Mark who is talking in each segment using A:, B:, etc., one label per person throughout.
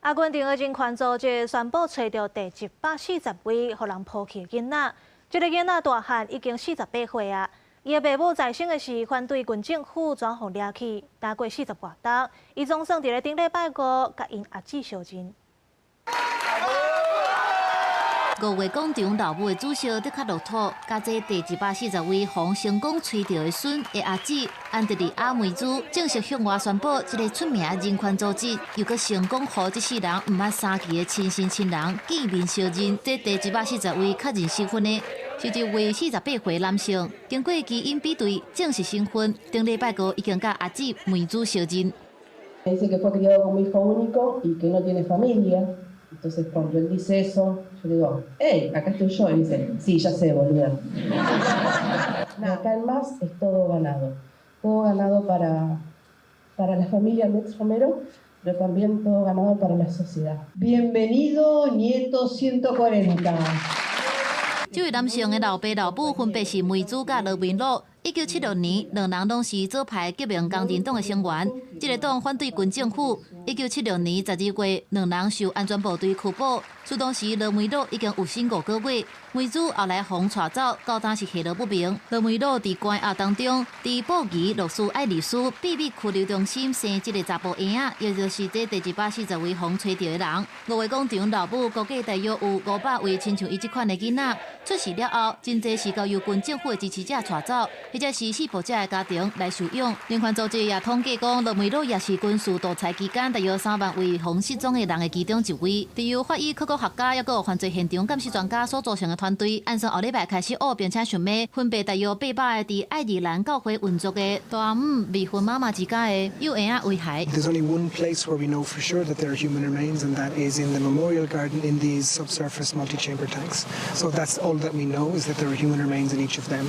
A: 阿根廷的人權組織宣布揣著第140位予人拋棄的囡仔，這个囡仔大漢已經48歲啊。伊的爸母在生的時反對軍政府轉予掠去，但過40外冬，伊總算佇咧頂禮拜五共𪜶阿姊相認。
B: 五月廣場老母的主席的確落土，佮這第140位予成功揣著的孫的阿姊安德里亞梅茲正式向外宣布，這个出名人權組織又閣成功予這世人毋捌相見的親生親人見面相認。這第140位確認身份的，是一位48歲男性，經過基因比對證實身份，頂禮拜五已經佮阿姊梅茲相認。
C: Dice que fue criado como hijo único y que no tiene familia. Entonces, cuando él dice eso, yo digo: "Hey, acá estoy yo". Y dice: "Sí, ya sé, boluda". De acá en más es todo ganado. Todo ganado para la familia Metz Romero, pero también todo ganado para la sociedad.
D: Bienvenido, nieto 140.
B: 這位男性的老爸老母分別是梅茲佮羅梅魯。1976年，兩人攏是左派革命工人黨的成員。這个黨反對軍政府。1976年12月，兩人受安全部隊拘捕。彼當時羅梅魯已經有身5個月。梅茲後來予帶走，到今是下落不明。羅梅魯佇關押當中，佇布宜諾斯艾利斯秘密拘留中心生這个查埔嬰仔，也就是這第140位予揣著的人。五月廣場老母估計大約有500位親像伊這款的囡仔出世了後，真濟是交由軍政府的支持者帶走，或者是施暴者的家庭來收養。人權組織也統計講，羅梅魯也是軍事獨裁期間大約3萬位予失蹤的人的其中一位。佇由法醫考古學家抑閣有犯罪現場鑑識專家所組成的團隊，按算後禮拜開始挖，並且想欲分別大約800个佇愛爾蘭教會運作的大姆未婚媽媽之家的幼嬰仔遺骸。
E: There's only one place where we know for sure that there are human remains, and that is in the memorial garden in these subsurface multi-chamber tanks. So that's all that we know, is that there are human remains in each of them.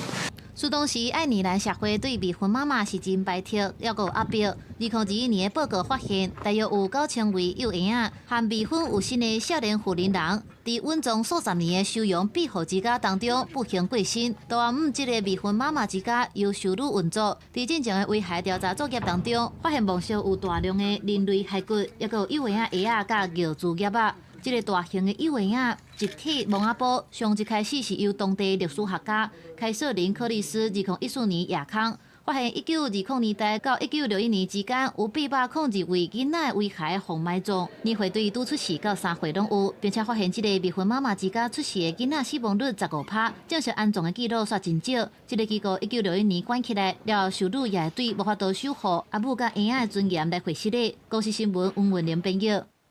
B: 彼當時，愛爾蘭社會對未婚媽媽是真排斥，抑閣有壓迫。2021年的報告發現，大約有9000位幼嬰仔和未婚有身的少年婦人人，佇隱藏數十年的收容庇護之家當中不幸過身。大姆這个未婚媽媽之家由修女運作，佇進前的遺骸調查作業當中，發現墓穴有大量的人類骸骨，抑閣有幼嬰仔鞋仔佮尿珠葉仔。這个大型的幼嬰仔集體墓仔埔，上一開始是由當地歷史學家凱瑟琳·克里斯2014年夜空發現，1920年代到1961年之間有802位囡仔遺骸予埋葬，年歲對拄出世到3歲攏有，並且發現這个未婚媽媽之家出世的囡仔死亡率15趴，證實安葬的記錄煞真少。這个機構1961年關起來了，修女也會對無法度守護阿母佮嬰仔的尊嚴來回失禮。公視新聞溫文玲編譯。